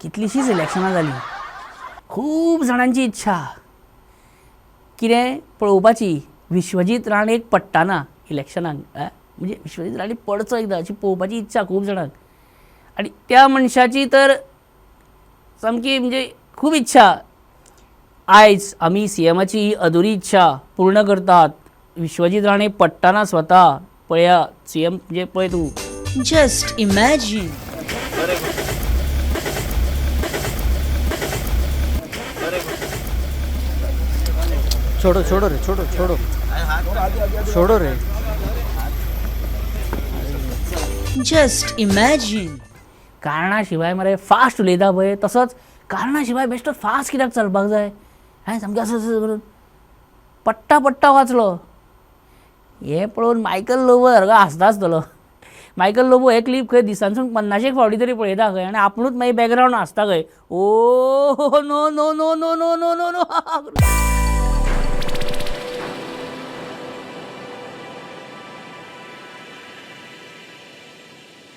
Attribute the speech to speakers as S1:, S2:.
S1: कितलींशींच इलेक्शनां जालीं. खूब जाणांची इच्छा कितें पळोवपाची, विश्वजीत राणेक पडटाना इलेक्शनाक, म्हणजे विश्वजीत राणे पडचो एकदां अशी पळोवपाची इच्छा खूब जाणांक. आनी त्या मनशाची तर सामकी म्हणजे खूब इच्छा. आयज आमी सी एमाची ही अधुरी इच्छा पूर्ण करतात. विश्वजीत राणे पडटाना स्वता पळया सी एम म्हणजे पळय तूं.
S2: Just imagine.
S3: छोड़ो छोड़ो रे, छोड़ो छोड़ो छोड़ो रे.
S2: Just imagine.
S1: कारणा शिवाय मरे फास्ट उलयता पळय, तसोच कारणा शिवाय बेश्टो फास्ट कित्याक चलपाक जाय? हांवें सामकें असो असो करून पडटा पडटा वाचलो. हें पळोवन मायकल लोबो सारको हांसता आसतलो. मायकल लोबो हे क्लीप खंय दिसांसून 50 फावटी तरी पळयता खंय, आनी आपुणूच मागीर बॅकग्रावंड हांसता खंय. Oh no no no no no no no no.